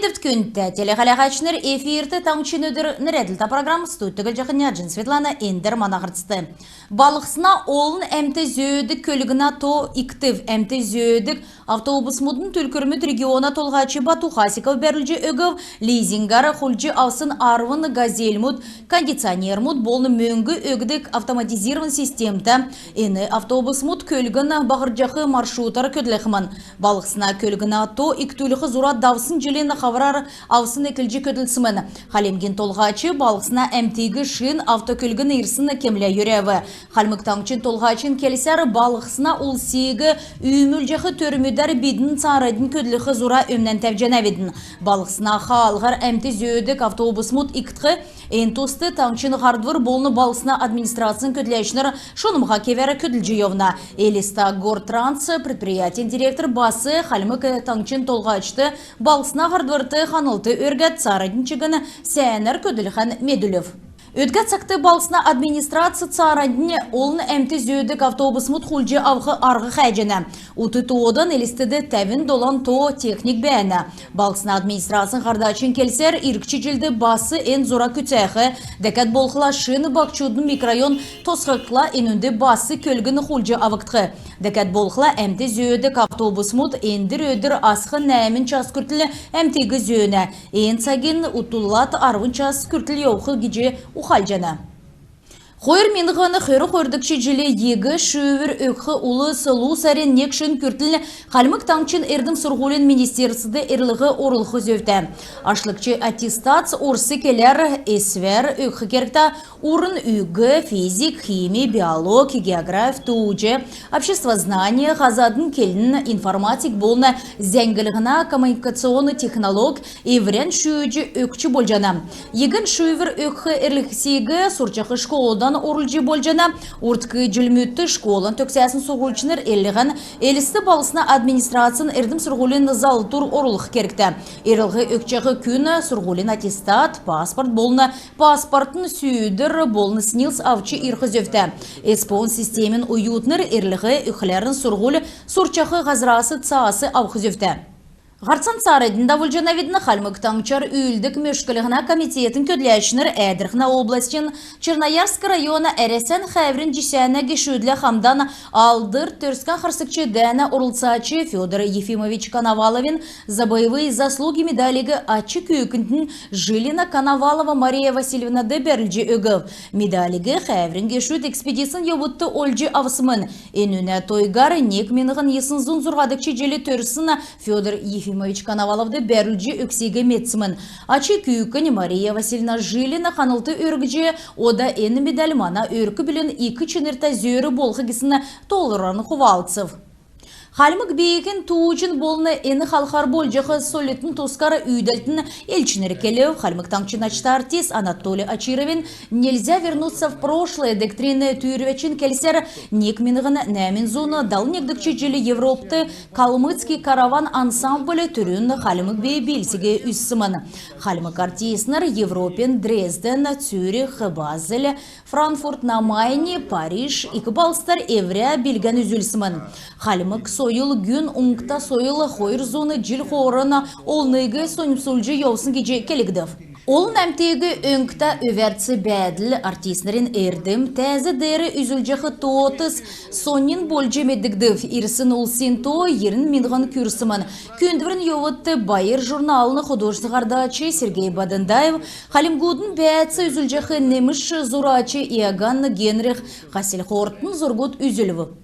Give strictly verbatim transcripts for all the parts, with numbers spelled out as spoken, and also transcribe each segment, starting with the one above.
Күндтә телехәләһәчнр, эфирт «Таңһчин өдр» нерәдлтә программ. Студьд Җахнәҗин Светлана. Эндр мана һарцд. Балһсна олн әмт зөөдг көлгнә то икдв. Әмт зөөдг автобусмудын түлкүрмүд региона толһач Бату Хасиков бәрүлҗ өгв. Лизингәр хулдҗ авсн арвн газельмүд, кондиционермүд болн мөңг өгдг автоматизированн системтә. Эн автобусмуд көлгн баһрҗах маршрутар көдлхмн. Балһсна көлгнә то икдүлх зура давсн җилин хаврар авсн эклҗ көдлсмн. Хальмгин толһач балһсна әмтиг шин автокөлгн ирсн кемлә йөрәв. Хальмг Таңһчин толһачин келсәр, балһсна улсиг үүмүлҗәх төрмүдәр бидн цааранднь көдлх зура өмнән тәвҗәнәвидн. Балһсна хаалһар әмт зөөдг автобусмуд икдх. Эн туст таңһчин һардвр болн балһсна администрацин көдләчнр шунмһа кевәр көдлҗ йовна. Элиста Гортранс предприятин директор бас Хальмг Таңһчин толһачд балһсна һардврт ханлт өргәд, цааранднь чигн сәәнәр көдлхән медүлв. Өдгә цагт балһсна администрац цааранднь олн әмт зөөдг автобусмуд хулдҗ авх арһ хәәҗәнә. Ут тоодан Элстд тәвн долан то техник бәәнә. Балһсна администрацин һардачин келсәр, иргч җилд бас эн зура күцәх. Дәкәд болхла шин баһчудын микрорайон тосхгдхла, энүнд бас көлгн хулдҗ авгдх. Дәкәд болхла әмт зөөдг автобусмуд эндр өдр асхн нәәмн час күртл әмтиг зөөнә. Эн цагинь утдулад арвн час күртл йовх гиҗ ухалҗана. Хойр миңһн хөрн хойрдгч җилд ЕГЭ шүүвр өгх улс лу сарин нег шин күртл Хальмг Таңһчин эрдм-сурһулин министерствд эрлһ орулх зөвтә. Ашлгч аттестац орс келәр эсвәр өгх кергтә. Урн үг, физик, хими, биолог, географ, тууҗ, обществознание, һазадын келн, информатик болн зәңглһнә-коммуникационн технолог эврән шүүҗ өгч болҗана. ЕГЭ-н шүүвр өгх эрлһсиг сурчах школдан орулҗ болҗана. Урдк җилмүдт школан төгсәсн сурһульчнр эрлһән Элст балһсна администрацин эрдм-сурһулин залврт орулх кергтә. Эрлһ өгчәх күн сурһулин аттестат, паспорт болн паспортын сүүдр болн СНИЛС авч ирх зөвтә. ЭСПО-н системин оютнр эрлһ өгхләрн сурһуль сурчах һазрас цаас авх зөвтә. Һарцан цааранднь давулҗанавидн. Хальмг Таңһчар үүлддг мөшклһнә комитетин көдләчнр Әәдрхнә областин Черноярск района Әрәсән хәәврин җисәнә гешүдлә хамдан Алдр Төрскән харсгч дәәнә орлцач Федор Ефимович Коноваловин «За боевые заслуги» медалиг ач күүкнднь Жилина Коновалова Мария Васильевнад бәрүлҗ өгв. Медалиг хәәврин гешүд экспедицин йовудт олҗ авсмн. Энүнә тойгар нег миңһн йисн зун зурһадгч җил төрсн Федор Ефимович Коноваловд бәрүлҗ өгсиг медсмн. Ач күүкнь Мария Васильевна Жилина ханлт өргҗ, ода эн медаль мана өрк-бүлин ик чинртә зөөр болх гисн тоолвран хувалцв. Хальмг бииһин тууҗин болн эн халхар болҗах сольлтын тускар үүдәлтин элчнр келв. Хальмг Таңһчин ачта артист Анатолий Очировин «Нельзя вернуться в прошлое» дегтрин түүрвәчин келсәр, нег миңһн нәәмн зун далн негдгч җил Европд «Калмыцкий караван» ансамбль түрүн хальмг би биилсиг үзсмн. Хальмг артистнр Европин Дрезден, Цюрих, Базель, Франкфурт на Майне, Париж ик балһсдар эврә билгән үзүлсмн. Хальмг сойл гүн уңгта сойл хойр зун җил хооран олниг соньмсулҗ йовсн гиҗ келгдв. Олн әмтиг өңгтә өвәрц бәәдл артистнрин эрдм тәәз деер үзүлҗәх тоот соньн болҗ медгдв. Ирсн улсин то йирн миңһн күрсмн. Күүндврин йовудт «Байр» журналын художественн һардач Сергей Бадендаев, хальмгудын бәәц үзүлҗәх немш зурач Иоганн Генрих Хассельхортын зургуд үзүлв.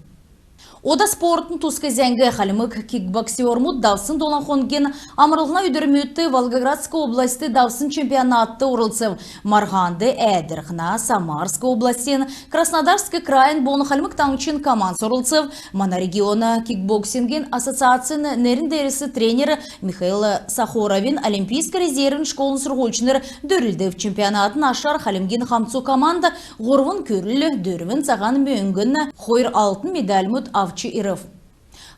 Ода спортын туск зәңг. Хальмг кикбоксермуд давсн долан хонгин амрлһна өдрмүдт Волгоградск областьд давсн чемпионатд орлцв. Марһанд Әәдрхнә, Самарск областин, Краснодарск крайин болн Хальмг Таңһчин командс орлцв. Мана региона кикбоксингин ассоциацин нерн деерәс тренер Михаил Сахоровин олимпийск резервин школын сурһульчнр дөрлдв. Чемпионатын ашар хальмгин хамцу команд һурвн күрл, дөрвн цаһан мөңгн, хойр алтн медальмуд авч ирв.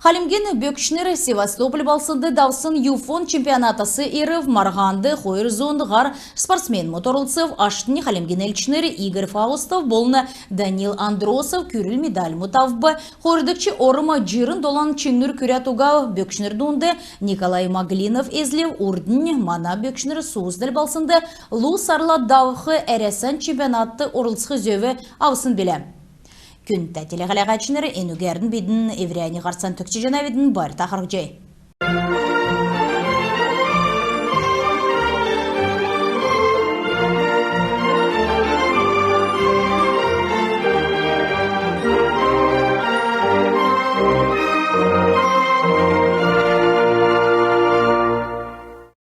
Хальмгин бөкчнр Севастополь балһснд давсн ЮФО-н чемпионатас ирв. Марһанд хойр зун һар спортсменмүд орлцв. Аштнь Хальмгин элчнр Игорь Фаустов болн Данил Андросов күрл медальмуд авв. Хойрдгч орм җирн долан чиңнүр күрәд угав. Бөкчнр дунд Николай Маглинов эзлв. Урднь мана бөкчнр Суздаль балһснд лу сарла давх Әрәсән чемпионатд орлцх зөв авсн билә. Күндтә телехәләгәчнр, энүгәрн бидн эврәннь һарцан төгсәҗәнәвидн. Байрта харһцхай.